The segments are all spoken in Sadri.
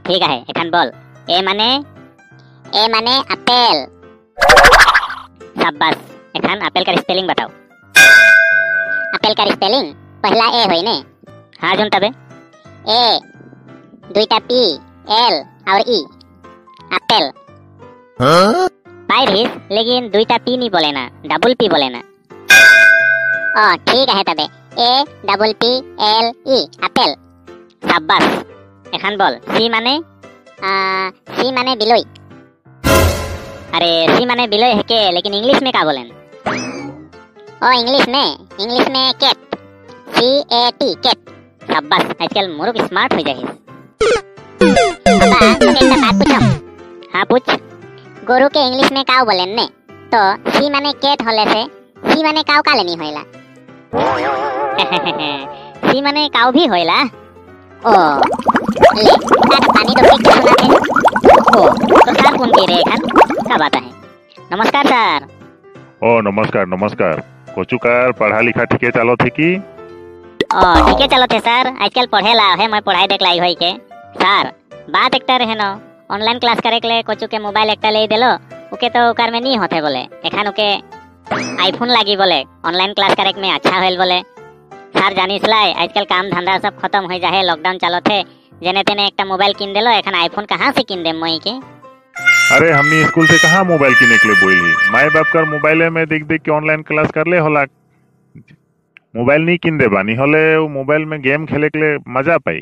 ठीक है एखान बोल ए माने अपेल। शाबाश एखान अपेल का स्पेलिंग बताओ। अपेल का स्पेलिंग पहला ए होई ने? हाँ जुन तबे ए दुईटा पी एल और ई अपेल। हाँ पाई रहीस लेकिन दुईटा पी नहीं बोले ना, डबल पी बोले ना। ओ ठीक है तबे A double P L E apple. शाबाश एखान बोल सी माने सी माने बिलोई। अरे सी माने बिलोई है के, लेकिन इंग्लिश में का बोलेन? ओ इंग्लिश में cat, C A T cat. शाबाश आजकल मुरुख स्मार्ट हो जाए। बाबा एक बात पूछो। हाँ पूछ। गोरु के इंग्लिश में काऊ बोलेन ने, तो सी माने कैट होले से सी माने काऊ का लेनी होइला? सी माने काऊ भी होइला। ओ ले तार पानी तो फेंक सुनाते। ओ तो सर कौन के रे एखान का बात है? नमस्कार सर। ओ नमस्कार नमस्कार। कोचुकार पढ़ा लिखा ठीके चालो थे की? ओ ठीके चालो थे सर, आजकल पढ़ेला है मैं पढ़ाई देख लाई होई के। सर बात एकटा रहे न, ऑनलाइन क्लास करे के लिए कोचू के मोबाइल एकटा ले देलो, ओके तो ओकर में नहीं होते बोले, एखान ओके आईफोन लागी बोले, ऑनलाइन क्लास करे में अच्छा होल बोले। सर जानिस लाई आजकल काम धंधा सब खत्म हो जाए, लॉकडाउन चालो थे, जेने तेने एकटा मोबाइल किन देलो, एखान आईफोन कहाँ से किन दे मई के? अरे हमनी स्कूल से कहाँ मोबाइल किने के लिए बोली, माई बाप कर मोबाइल में देख देख के ऑनलाइन क्लास कर ले होला, मोबाइल नहीं किन देबा नहीं होले वो मोबाइल में गेम खेले के लिए मजा पाई।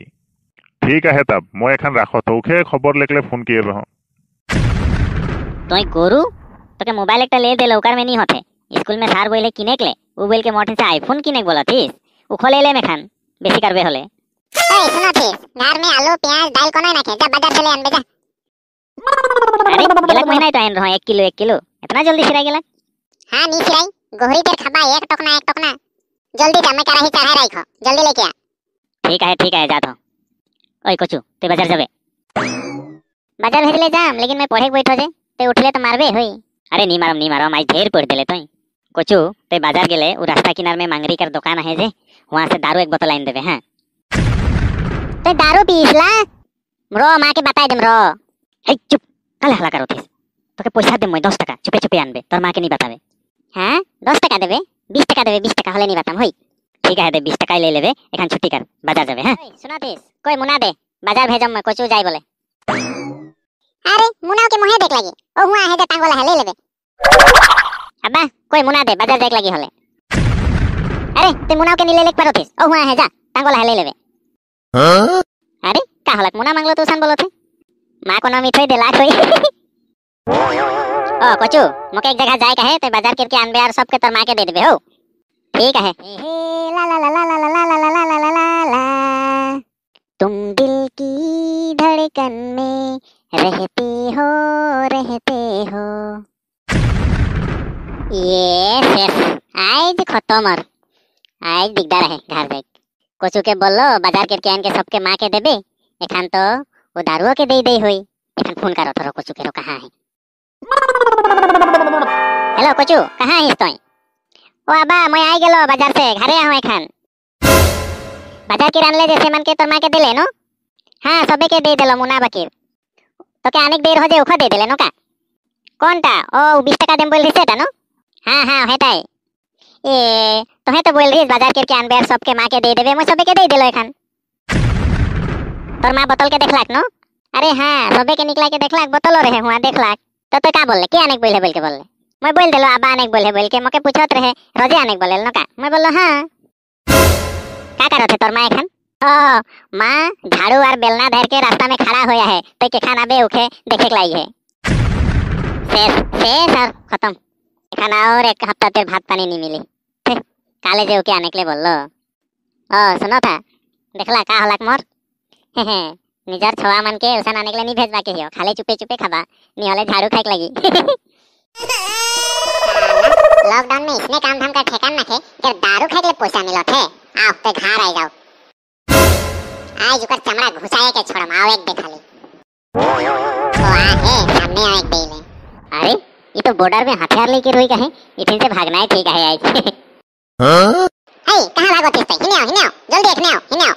ठीक है तब मैं एखान राखो तो उखे खबर लेके फोन किए रहो। तोय गोरु तोके मोबाइल एकटा ले देलो ओकर में नहीं होते, स्कूल में सर बोले किने के ले, उ बोल के मोठे से आईफोन किने के बोलथिस, उखो ले ले मेखान बेसी करबे होले। ओए सुनथिस घर में आलू प्याज दाल कोना नाखे, जा बाजार से ले आनबे जा। अरे गेलक महीना तो आइन रहो 1 किलो 1 किलो इतना जल्दी सिराई गेलक? हां नी सिराई गोहरी तेर खाबा एक टोकना एक टोकना, जल्दी जा मैं कराही चढ़ा राखो जल्दी लेके आ। ठीक है जात हो। ओए कोचू ते बाजार जाबे? बाजार भेजले जाम लेकिन मैं पढ़े बैठो जे, ते उठले तो मारबे होई। अरे नी मारम आज ढेर पढ़ देले तोई। कोचू ते बाजार गेले उ रास्ता किनार में मांगरी कर दुकान है जे, वहां से दारू एक बोतल आइन देबे। हां ते दारू पीसला रो मां के बताई देम रो। हे चुप काले हला करो थिस, तोके पैसा देम मैं 10 टाका, चुपे चुपे आनबे, तोर मां के नहीं बताबे। हां 10 टाका देबे 20 टाका देबे 20 टाका होले नहीं बताम होई। ठीक है दे 20 टाका ले लेबे, एखान छुट्टी कर बाजार जाबे। हां सुनातिस कोई मुना दे बाजार भेजम मैं कोचू जाई बोले। अरे मुनाव के मुहे देख लागी ओ हुआ है जे टांगोला है ले लेबे। अब्बा कोई मुना दे बाजार देख लागी होले। अरे ते मुनाव के नी ले लेक पारोथिस ओ हुआ है जा टांगोला है ले लेबे। हां अरे का हलक मुना मांगलो तो सान बोलथे मां कोनो मिठोई देला होई। ओ कोचू मोके एक जगह जाए कहे ते बाजार करके आनबे और सबके तोर मां के दे देबे हो। ठीक है। ला ला ला ला ला ला ला ला ला ला ला तुम दिल की धड़कन में रहते हो रहते हो। ये शेष आज खत्म और आज दिगदार है घर जाए। कोचू के बोलो बाजार करके आन के सबके मां के देबे, एखान तो वो दारुओं के दे दे होई। एखान फोन करो थोरो कोचू के रो कहाँ है। हेलो कोचू कहाँ है तोय? ओ आबा मैं आई गेलो बाजार से घरे आहो एखान। बाजार के रानले जैसे मन के तोर मां के देले नो? हां सबे के दे देलो मुना बकीर तोके अनेक देर हो जे उखो दे देले नो का? कोनटा ओ 20 टाका देम बोल रही नो? हां हां हेटाई। ए तोहे तो बोल रही बाजार करके आनबे और सबके मां के दे देबे, मैं सबे के दे देलो एखान। तोर मां बोतल के देखलाक नो? अरे हां सबे के निकला के देखलाक बोतलो रहे हुआ देखलाक। तो का बोलले के अनेक बोले बोल के बोलले? मैं बोल देलो आबा अनेक बोले बोल के, मोके पूछत रहे रोजे अनेक बोलेल नो का? मैं बोललो हां। का करत है तोर मां एखान? ओ मां झाड़ू और बेलना धर के रास्ता में खड़ा होया है तो के खाना बे उखे देखे के लाई है। शेष शेष और खत्म एखान और एक हफ्ता तेर भात पानी नहीं मिली। काले जे उके आने के लिए बोललो। ओ सुनो था देखला का हलाक मोर निजर छुआ मन के उसन आने के लिए नहीं भेजबा के हियो, खाली चुपे चुपे खाबा नहीं होले झाड़ू खाए लगी। लॉकडाउन में इसने काम धाम का ठेकान ना थे जब दारू खाए के लिए पैसा मिलत है। आओ ते घर आई जाओ आज उकर चमड़ा घुसाए के छोड़म आओ एक देखा ली। ओ आ है सामने आओ एक दे ले। अरे ये तो बॉर्डर में हथियार लेके रोई का है, इथिन से भागना है ठीक है आज। हां हे कहां भागो थिस? हिने आओ जल्दी हिने आओ हिने आओ।